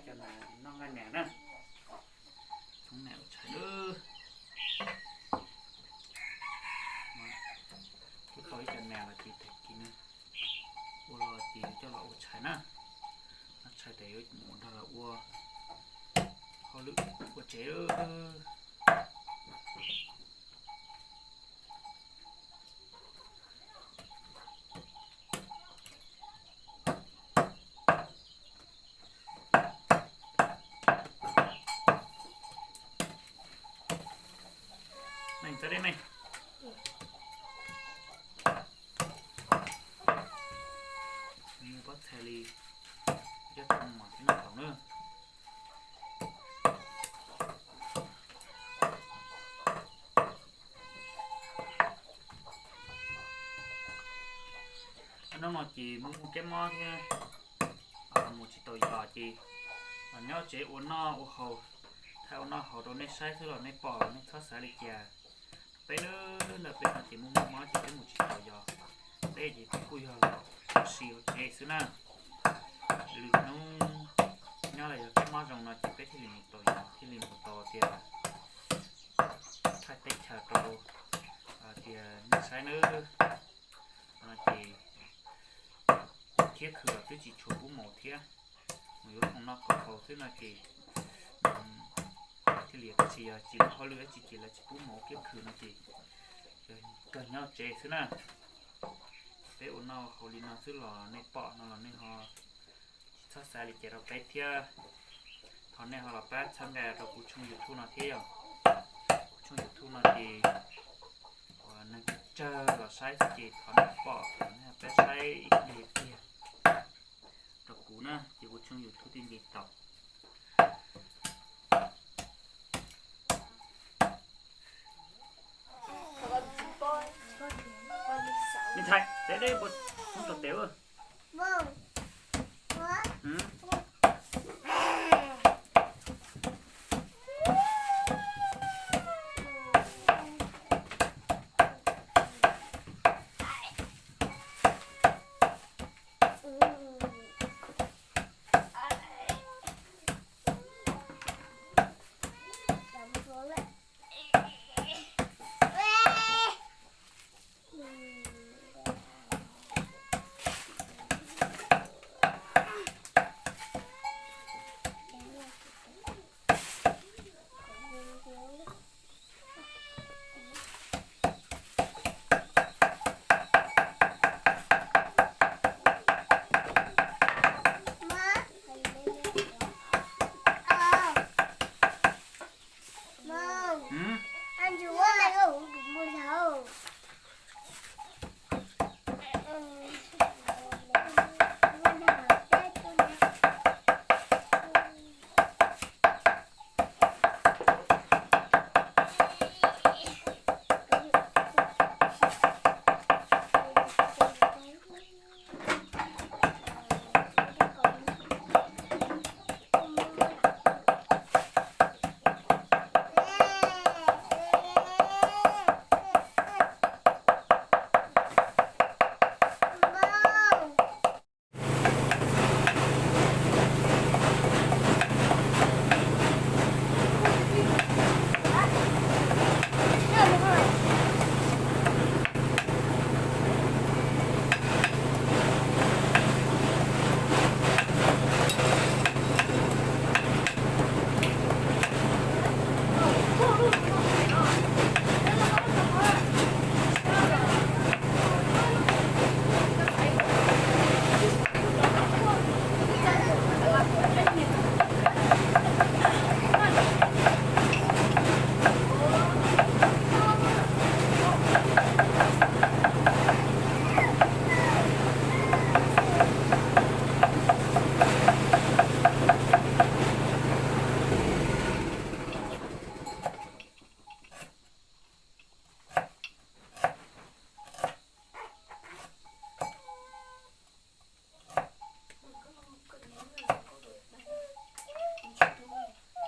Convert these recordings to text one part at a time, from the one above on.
Cov nas noj nqaij nas na, txhoov nas ua tshais lawm. Kuj tau ib co nas los ces tag kis no ua los ces yuav coj los ua tshais na. Noj tshais tas yuav mus nrog los ua hauj lwm ua tsev lawm. Meej, txhob deb meej. Pob txha li, coj tau mov thiab noj tau na. Hnub no ces muaj muaj kab mob thiab, mus tsis tau yos ces nyob tsev ua noj ua haus, thaij ua noj haus rau nej saib xwb los nej pom los nej txhob xav li cas. Peb na, ntawm peb no ces muaj muaj mob ces peb mus tsis tau yos, peb ces peb kuj yog los ua si hauv tsev xwb na. Lwm hnub nyob los yog kab mob zoo no ces peb thiaj li mus tau yos, thiaj li mus tau tias thaij teb chaws rau tias nej saib nawb. No ces thiab khw los twb tsis tshua pub mus thiab, mus yuav khoom noj khoom haus xwb no ces thiaj li tab sis yog tsis muaj hauj lwm dab tsi ces lawv tsis pub mus kiab khw no ces kawg nyob tsev xwb na. Peb ua noj haus li no xwb los nej pom no los nej ho tsis txhob xav li cas rau peb thiab. Thov nej ho los pab txhawb nqa rau kuv tshooj YouTube no thiab yom. Kuv tshooj YouTube no ces uas neeg tsawg los saib xwb ces thov nej pom nej pab saib ib pliag tiag rau kuv na ces kuv tshooj YouTube thiaj nce tau. Me ntxhais, deb deb npua hoob rau tes.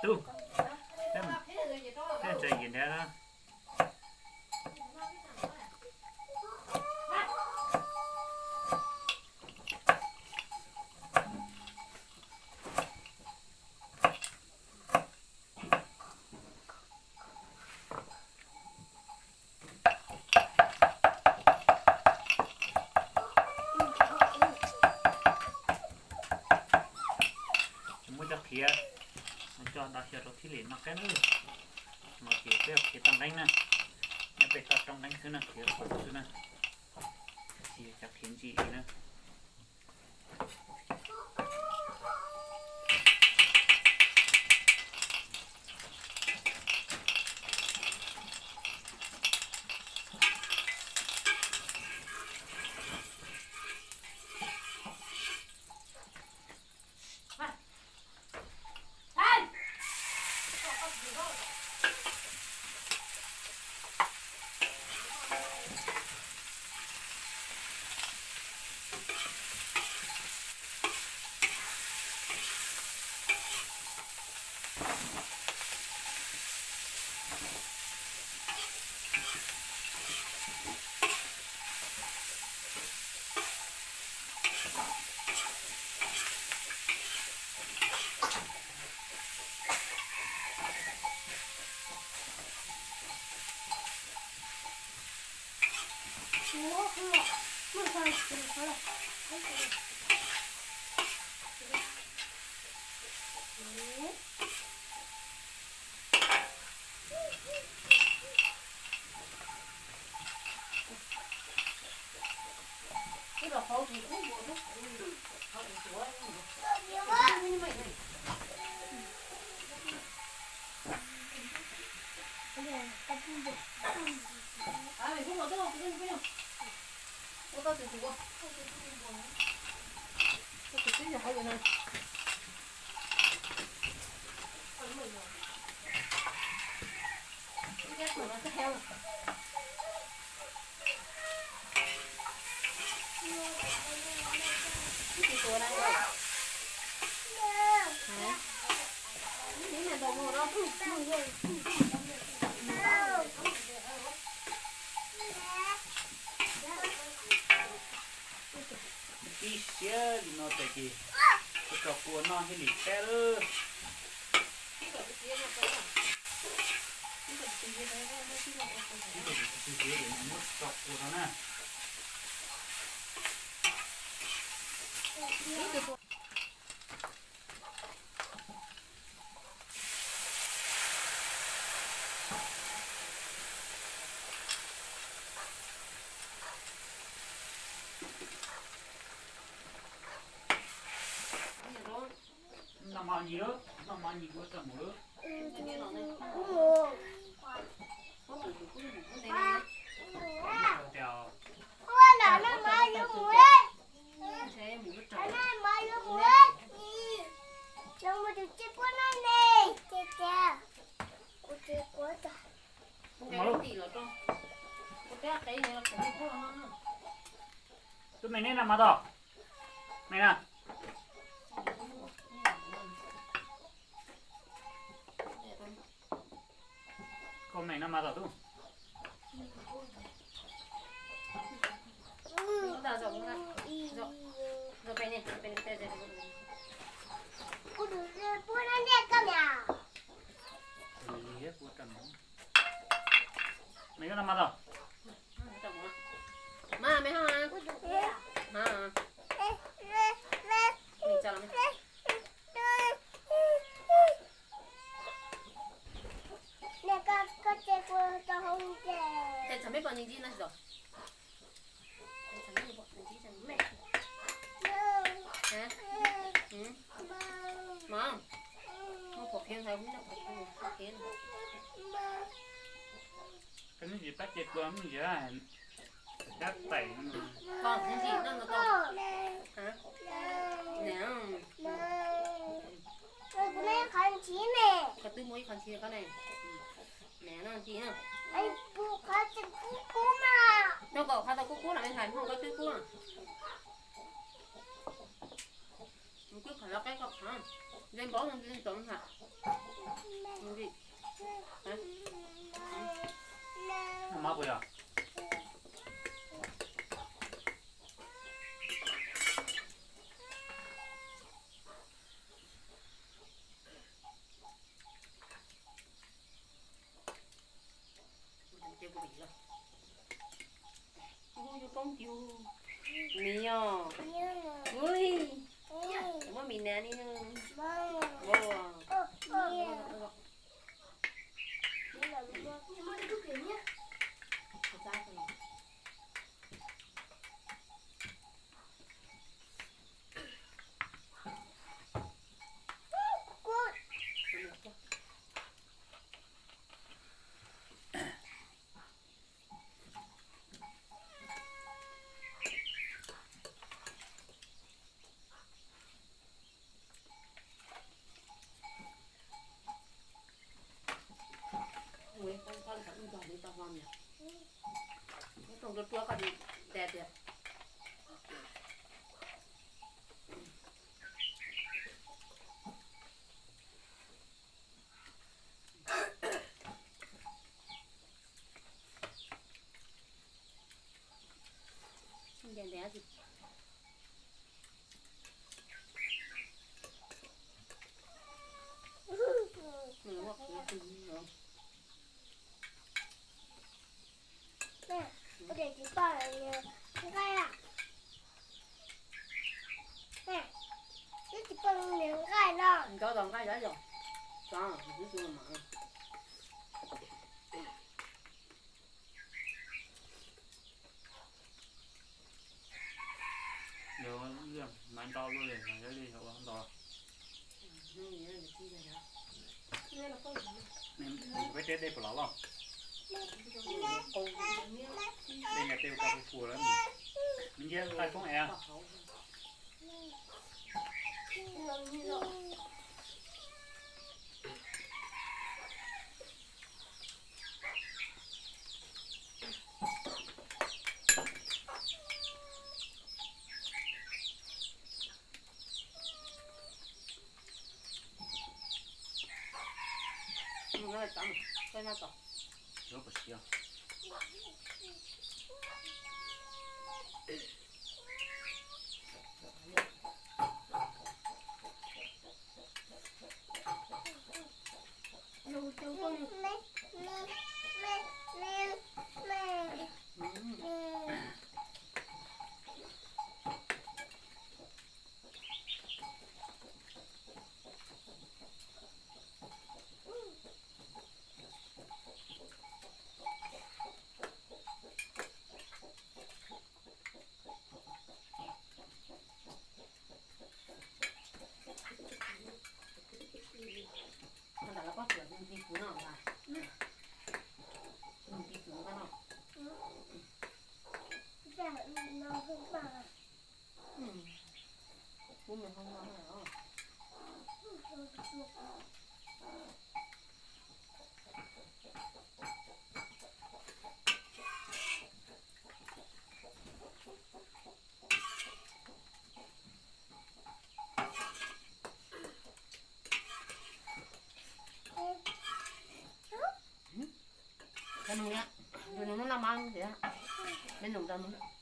Tub, peb mus, peb mus tsa yim nrad na. Tiav, coj ntau xyov rau thiaj li noj qab na. No ces peb ua khiav toj nqeeb na, nyob pem toj roob nqeeb xwb na, khiav qhuav xwb na, tsis yog cov khiav ntsim li na. Tib siab li no ces kuv tso kua noj thiaj li peb lawm. Muab tso kua no na. Noj mov nyis lawm, noj mov nyis kuv tso mus lawm. Tub me neb noj mov tau, me na. Koj me noj mov tau tub. Me noj mov tau. Mas me ho, Tes txog mej pom ntsis ntsis no tsis tau. Mas muaj pom qhiav ntawd, muaj pom qhiav. Koj ntsis pab ces kua ntsis, kab tais. Koj ntsis no no tau. Koj twb muaj ib qho ntsis koj ne. Nws no ntsis na. Nyob kom qhov tau kub kub los me ntxhais, muaj koj twb kub. Nws twb qhov lawv qeb koj qhov, ze npaum no ntsis tau ntag. Noj mov puas yog? Kuv yug poob yug. Miv os. Ui, muab miv nas li no. Tua tua koj tes tiag. Ntev ntev. Nqa tau nqaij zab yom. Xav xwb mas. Yog maiv nrau luaj li, yog li ua ntau. Peb teb dej puas los loj? Dej nyob tej ua tau hu hu lawm. Me ntsis qaij foob es. Ntawm los koj tuav ntxi kuv no, ntxi kuv koj no. Kuv me hoo no. Cov nus, nws noj mov tias, me nus rau nws.